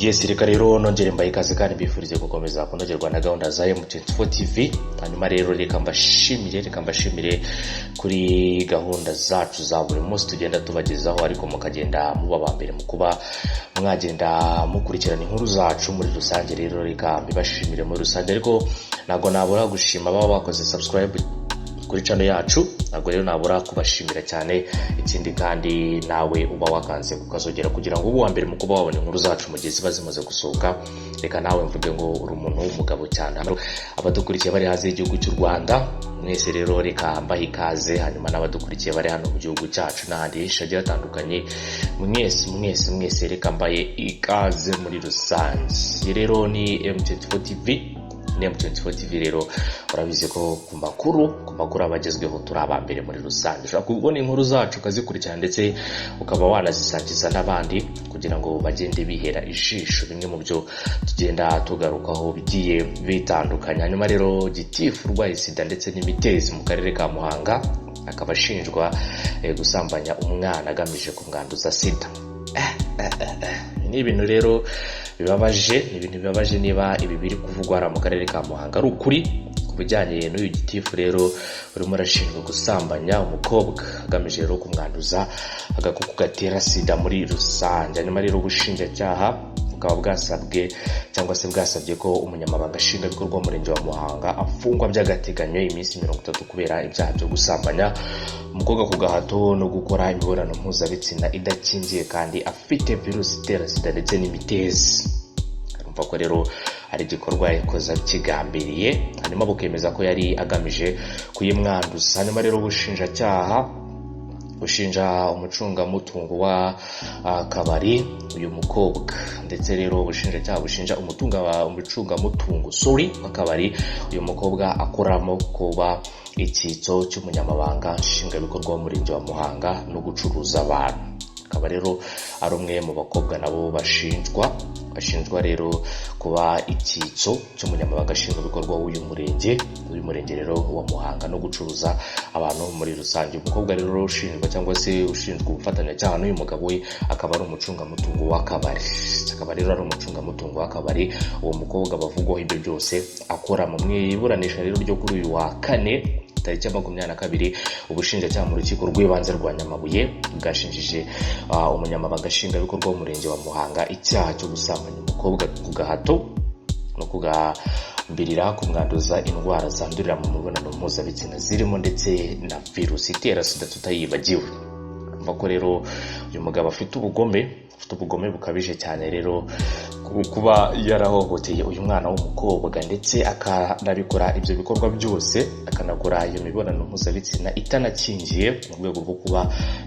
Yes, reka rero nongere mbaye ikaze kandi mbifurize gukomeza kunogerwa na gahunda za M24 TV. Hanyuma rero reka mbashimire kuri gahunda zacu za buri munsi tugenda tubagezaho, ariko mukagenda muba aba mbere mu kuba mwagenda mukurikirana inkuru zacu muri rusange. Rero reka mbibashimire muri rusange, ariko ntabwo nabura gushima baba bakoze subscribe kuri channel yacu. Ntabwo rero nabura kubashimira cyane. Ikindi kandi, nawe uba wakanze kukazogera kugira ngo ube uwa mbere mu kuba wabona inkuru zacu mu gihe ziba zimaze gusohoka, reka nawe mvuge ngo uri umuntu w'umugabo cyane. Abadukurikiye bari hanze y'igihugu cy'u Rwanda mwese rero reka mbahe ikaze, hanyuma n'abadukurikiye bari hano mu gihugu cyacu n'ahandi henshi hagiye hatandukanye, mwese mwese mwese reka mbahe ikaze muri rusange. Iyi rero ni M24 TV, ni M24 TV. Rero urabizi ko ku makuru aba agezweho turi aba mbere muri rusange. Ushobora kubona inkuru zacu ukazikurikirana, ndetse ukaba wanazisangiza n'abandi kugira ngo bagende bihera ijisho bimwe mu byo tugenda tugarukaho bigiye bitandukanye. Hanyuma rero, gitifu urwaye sida ndetse n'imitezi mu karere ka Muhanga akaba ashinjwa gusambanya umwana agamije kumwanduza sida. Ni ibintu rero bibabaje, ni ibintu bibabaje niba ibi biri kuvugwa hariya mu karere ka Muhanga ari ukuri ku bijyanye n'uyu gitifu rero urimo urashinjwa gusambanya umukobwa agamije rero kumwanduza agakoko gatera sida muri rusange. Hanyuma rero ubushinjacyaha bukaba bwasabwe cyangwa se bwasabye ko umunyamabanga nshingwabikorwa w'umurenge wa Muhanga afungwa by'agateganyo iminsi 30 kubera ibyaha byo gusambanya umukobwa ku gahato no gukora imibonano mpuzabitsina idakingiye kandi afite virusi itera sida ndetse n'imitezi. Urumva ko rero ari igikorwa yakoze akigambiriye, hanyuma bukemeza ko yari agamije kuyimwanduza. Hanyuma rero ubushinjacyaha bushinja umucungamutungo wa kabari uyu mukobwa, ndetse rero ubushinjacyaha bushinja umucungamutungo, sorry, w'akabari uyu mukobwa akoramo kuba icyitso cy'umunyamabanga nshingwabikorwa w'umurenge wa Muhanga no gucuruza abantu. Akaba rero ari umwe mu bakobwa nabo bashinjwa rero kuba icyitso cy'umunyamabanga nshingwabikorwa w'uyu murenge rero wa Muhanga no gucuruza abantu muri rusange. Umukobwa rero ushinjwa cyangwa se ushinjwa ubufatanyacyaha n'uyu mugabo we akaba ari umucungamutungo w'akabari, akaba rero ari umucungamutungo w'akabari uwo mukobwa bavugwaho ibyo byose akora. Mu iburanisha rero ryo kuri uyu wa kane tariki ya 22, ubushinjacyaha mu rukiko rw'ibanze rwa Nyamabuye bwashinjije umunyamabanga nshingwabikorwa w'umurenge wa Muhanga icyaha cyo gusambanya umukobwa ku gahato no kugambirira kumwanduza indwara zandurira mu mibonano mpuzabitsina, zirimo ndetse na virusi itera sida tutayibagiwe. Urumva ko rero uyu mugabo afite ubugome bukabije cyane rero kuba yarahohoteye uyu mwana w'umukobwa, ndetse akanabikora ibyo bikorwa byose, akanakora iyo mibonano mpuzabitsina itanakingiye mu rwego rwo kuba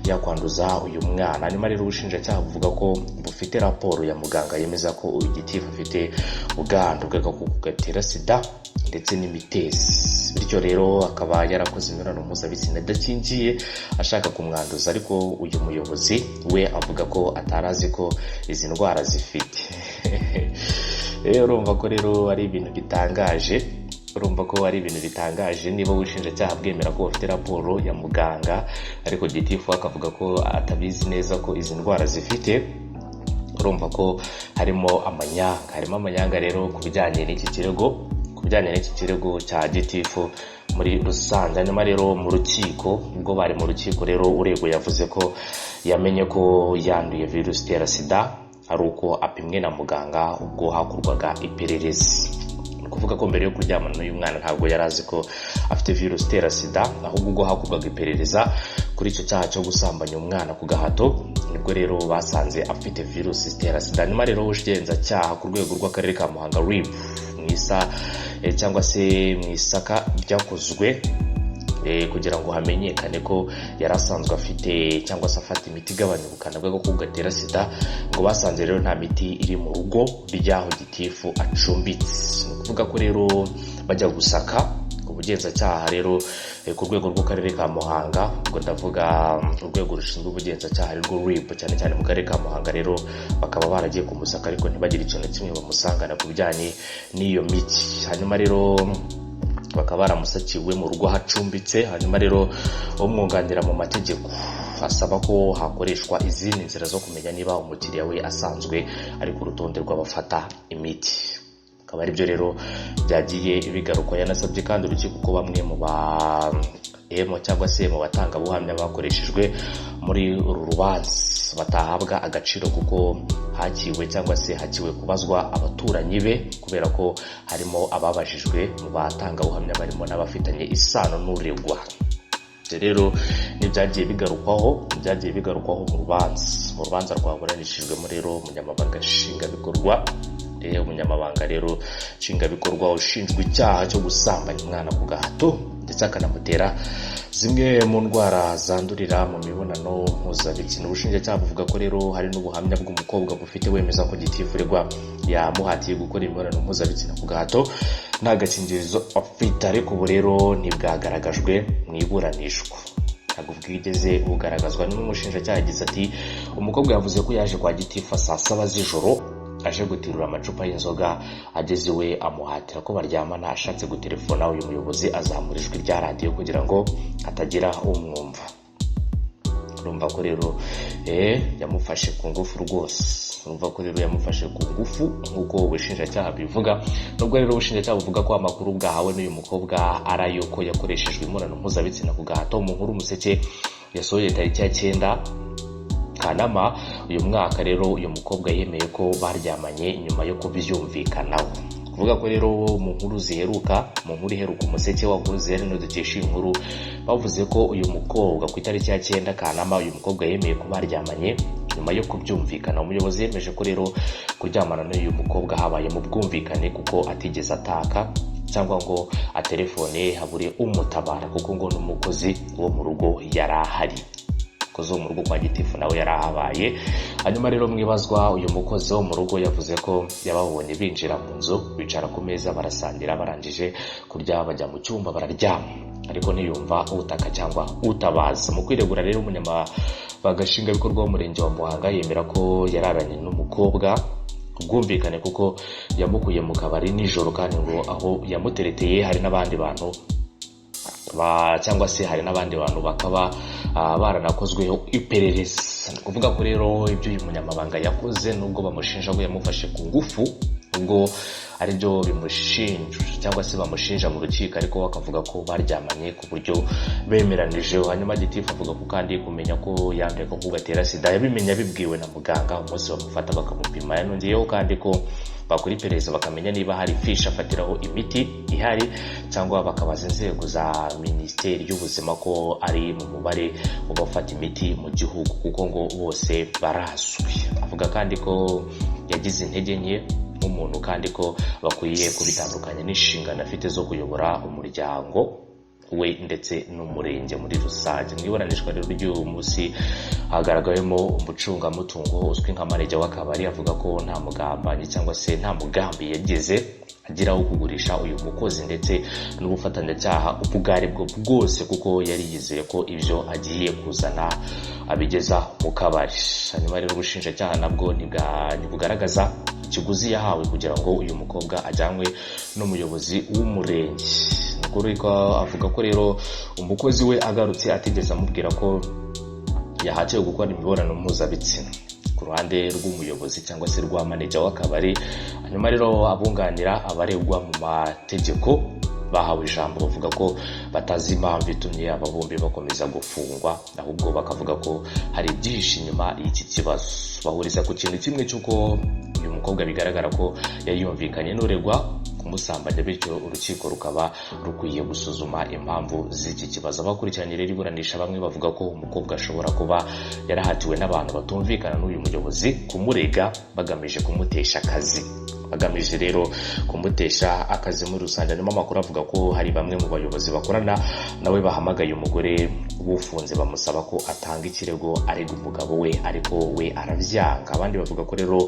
yakwanduza uyu mwana. Hanyuma rero ubushinjacyaha buvuga ko bufite raporo ya muganga yemeza ko uyu gitifu afite ubwandu bw'agakoko gatera sida ndetse n'imitezi, bityo rero akaba yarakoze imibonano mpuzabitsina idakingiye ashaka kumwanduza, ariko uyu muyobozi we avuga ko atari azi ko izi ndwara zifite. Rero urumva ko rero ari ibintu bitangaje, urumva ko ari ibintu bitangaje niba ubushinjacyaha bwemera ko bafite raporo ya muganga, ariko gitifu akavuga ko atabizi neza ko izi ndwara zifite. Urumva ko harimo amanyanga, harimo amanyanga rero ku bijyanye n'iki kirego cya gitifu muri rusange. Hanyuma rero mu rukiko, ubwo bari mu rukiko rero, uregwa yavuze ko yamenye ko yanduye virusi itera sida ari uko apimwe na muganga ubwo hakorwaga iperereza. Ni ukuvuga ko mbere yo kuryamana n'uyu mwana ntabwo yari azi ko afite virusi itera sida, ahubwo ubwo hakorwaga iperereza kuri icyo cyaha cyo gusambanya umwana ku gahato nibwo rero basanze afite virusi itera sida. Hanyuma rero ubugenzacyaha ku rwego rw'akarere ka Muhanga, RIB, mu isa cyangwa se mu isaka ryakozwe kugira ngo hamenyekane ko yari asanzwe afite cyangwa se afata imiti igabanya ubukana bw'agakoko gatera sida, ngo basanze rero nta miti iri mu rugo ry'aho gitifu acumbitse. Ni ukuvuga ko rero bajya gusaka, ubugenzacyaha rero ku rwego rw'akarere ka Muhanga, ubwo ndavuga urwego rushinzwe ubugenzacyaha arirwo RIB, cyane cyane mu karere ka Muhanga, rero bakaba baragiye kumusaka ariko ntibagire ikintu na kimwe bamusangana ku bijyanye n'iyo miti. Hanyuma rero Bakaba baramusakiwe mu rugo ahacumbitse. Hanyuma rero umwunganira mu mategeko asaba ko hakoreshwa izindi nzira zo kumenya niba umukiriya we asanzwe ari ku rutonde rw'abafata imiti. Akaba aribyo rero byagiye bigarukwa. Yanasabye kandi urukiko ko bamwe mu ba emo cyangwa se mu batangabuhamya bakoreshejwe muri uru rubanza batahabwa agaciro, kuko hakiwe cyangwa se hakiwe kubazwa abaturanyi be, kubera ko harimo ababajijwe mu batangabuhamya barimo n'abafitanye isano n'uregwa. Ibyo rero ntibyagiye bigarukwaho mu rubanza rwaburanishijwemo rero umunyamabanga nshingwabikorwa. Umunyamabanga rero nshingwabikorwa ushinjwa icyaha cyo gusambanya umwana ku gahato, ndetse akanamutera zimwe mu ndwara zandurira mu mibonano mpuzabitsina. Ubushinjacyaha buvuga ko rero hari n'ubuhamya bw'umukobwa bufite wemeza ko gitifu uregwa yamuhatiye gukora imibonano mpuzabitsina ku gahato nta gakingirizo afite, ariko ubu rero ntibwagaragajwe mu iburanishwa, ntabwo bwigeze bugaragazwa. N'umushinjacyaha yagize ati: "Umukobwa yavuze ko yaje kwa gitifu saa 7 z'ijoro aje guterura amacupa y'inzoga, ageze iwe amuhatira ko baryamana. Ashatse gutelefona uyu muyobozi azamura ijwi rya radiyo kugira ngo hatagira umwumva." Urumva ko rero yamufashe ku ngufu rwose. Urumva ko rero yamufashe ku ngufu nk'uko ubushinjacyaha bivuga. Nubwo rero ubushinjacyaha buvuga ko amakuru bwahawe n'uyu mukobwa ari ay'uko yakoreshejwe imibonano mpuzabitsina ku gahato, mu nkuru Umuseke yasohoye tariki ya 9 Kanama uyu mwaka rero, uyu mukobwa yemeye ko baryamanye nyuma yo kubyumvikanaho. Kuvuga ko rero mu nkuru ziheruka, mu nkuru iheruka Umuseke wakoze rero dukesha iyi nkuru, bavuze ko uyu mukobwa ku itariki ya 9 Kanama uyu mukobwa yemeye ko baryamanye nyuma yo kubyumvikana. Umuyobozi yemeje ko rero kuryamana n'uyu mukobwa habaye mu bwumvikane, kuko atigeze ataka cyangwa ngo atelefone habure umutabara, kuko ngo n'umukozi wo mu rugo yari ahari. Umukozi wo mu rugo kwa gitifu nawe yari ahabaye. Hanyuma rero mwibazwa, uyu mukozi wo mu rugo yavuze ko yababonye binjira mu nzu, bicara ku meza barasangira, barangije kurya bajya mu cyumba bararyama, ariko ntiyumva utaka cyangwa utabaza. Mu kwiregura rero, umunyamabanga nshingwabikorwa w'umurenge wa Muhanga yemera ko yararanye n'umukobwa ubwumvikane, kuko yamukuye mu kabari nijoro, kandi ngo aho yamutereteye hari n'abandi bantu cyangwa se hari n'abandi bantu bakaba baranakozweho iperereza. Ni ukuvuga ko rero ibyo uyu munyamabanga yakoze, nubwo bamushinja ko yamufashe ku ngufu, nubwo aribyo bimushinja cyangwa se bamushinja mu rukiko, ariko bakavuga ko baryamanye ku buryo bemeranijeho. Hanyuma gitifu avuga ko kandi kumenya ko yanduye agakoko gatera sida yabimenye abibwiwe na muganga umunsi bamufata bakamupima. Yanongeyeho kandi ko bakora iperereza bakamenya niba hari fishi afatiraho imiti ihari, cyangwa bakabaza inzego za Minisiteri y'Ubuzima ko ari mu mubare w'abafata imiti mu gihugu, kuko ngo bose barazwi. Avuga kandi ko yagize intege nke nk'umuntu, kandi ko bakwiye kubitandukanya n'inshingano afite zo kuyobora umuryango we ndetse n'umurenge muri rusange. Mu iburanishwa rero ry'uyu munsi hagaragayemo umucungamutungo uzwi nka manager w'akabari, avuga ko nta mugambanyi cyangwa se nta mugambi yageze agira wo kugurisha uyu mukozi ndetse n'ubufatanyacyaha ubwo ari bwo bwose, kuko yari yizeye ko ibyo agiye kuzana abigeza mu kabari. Hanyuma rero ubushinjacyaha nabwo ntibugaragaza ikiguzi yahawe kugira ngo uyu mukobwa ajyanwe n'umuyobozi w'umurenge. Nukuri ko avuga ko rero umukozi we agarutse atigeze amubwira ko yahatiwe gukora imibonano mpuzabitsina ku ruhande rw'umuyobozi cyangwa se rwa manager w'akabari. Hanyuma rero abunganira abaregwa mu mategeko bahawe ijambo, bavuga ko batazi impamvu itumye aba bombi bakomeza gufungwa, ahubwo bakavuga ko hari ibyihishe inyuma y'iki kibazo. Bahuriza ku kintu kimwe cy'uko uyu mukobwa bigaragara ko yari yumvikanye n'uregwa kumusambanya, bityo urukiko rukaba rukwiye gusuzuma impamvu z'iki kibazo. Abakurikiranye rero iburanisha bamwe bavuga ko umukobwa ashobora kuba yarahatiwe n'abantu batumvikana n'uyu muyobozi kumurega bagamije kumutesha akazi, bagamije rero kumutesha akazi muri rusange. Hanyuma amakuru avuga ko hari bamwe mu bayobozi bakorana nawe bahamagaye umugore ufunze bamusaba ko atanga ikirego arega umugabo we, ariko we arabyanga. Abandi bavuga ko rero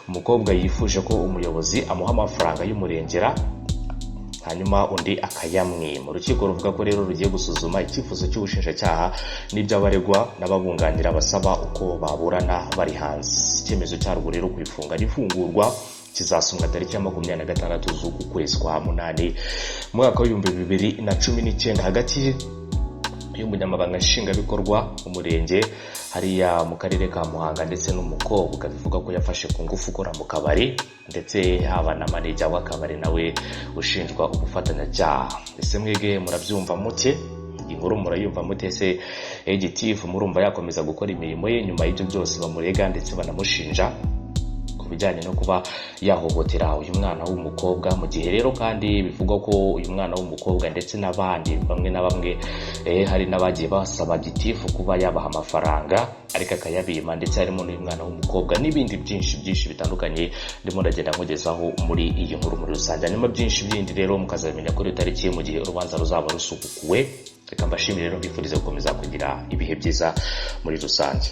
umukobwa yifuje ko umuyobozi amuha amafaranga y'umurengera, hanyuma undi akayamwima. Urukiko ruvuga ko rero rugiye gusuzuma icyifuzo cy'ubushinjacyaha n'iby'abaregwa n'ababunganira basaba uko baburana bari hanze. Icyemezo cyarwo rero ku ifunga n'ifungurwa Kizasomwa tariki ya 26 z'uku kwezi kwa munani mu mwaka w'2019 hagati y'umunyamabanga nshingwabikorwa umurenge hariya mu karere ka Muhanga ndetse n'umukobwa bivuga ko yafashe ku ngufu ukora mu kabari, ndetse haba na manager w'akabari nawe ushinjwa ubufatanyacyaha. Ese mwebwe murabyumva mute? Inkuru murayumva mute? Se gitifu murumva yakomeza gukora imirimo ye nyuma y'ibyo byose bamurega ndetse banamushinja ku bijyanye no kuba yahohotera uyu mwana w'umukobwa? Mu gihe rero kandi bivugwa ko uyu mwana w'umukobwa ndetse n'abandi bamwe na bamwe, hari n'abagiye basaba gitifu kuba yabaha amafaranga ariko akayabima, ndetse harimo n'uyu mwana w'umukobwa n'ibindi byinshi byinshi bitandukanye ndimo ndagenda nkugezaho muri iyi nkuru muri rusange. Hanyuma byinshi bindi rero mukazabimenya kuri iyo tariki mu gihe urubanza ruzaba rusubukuwe. Reka mbashimire rero, mbifurize gukomeza kugira ibihe byiza muri rusange.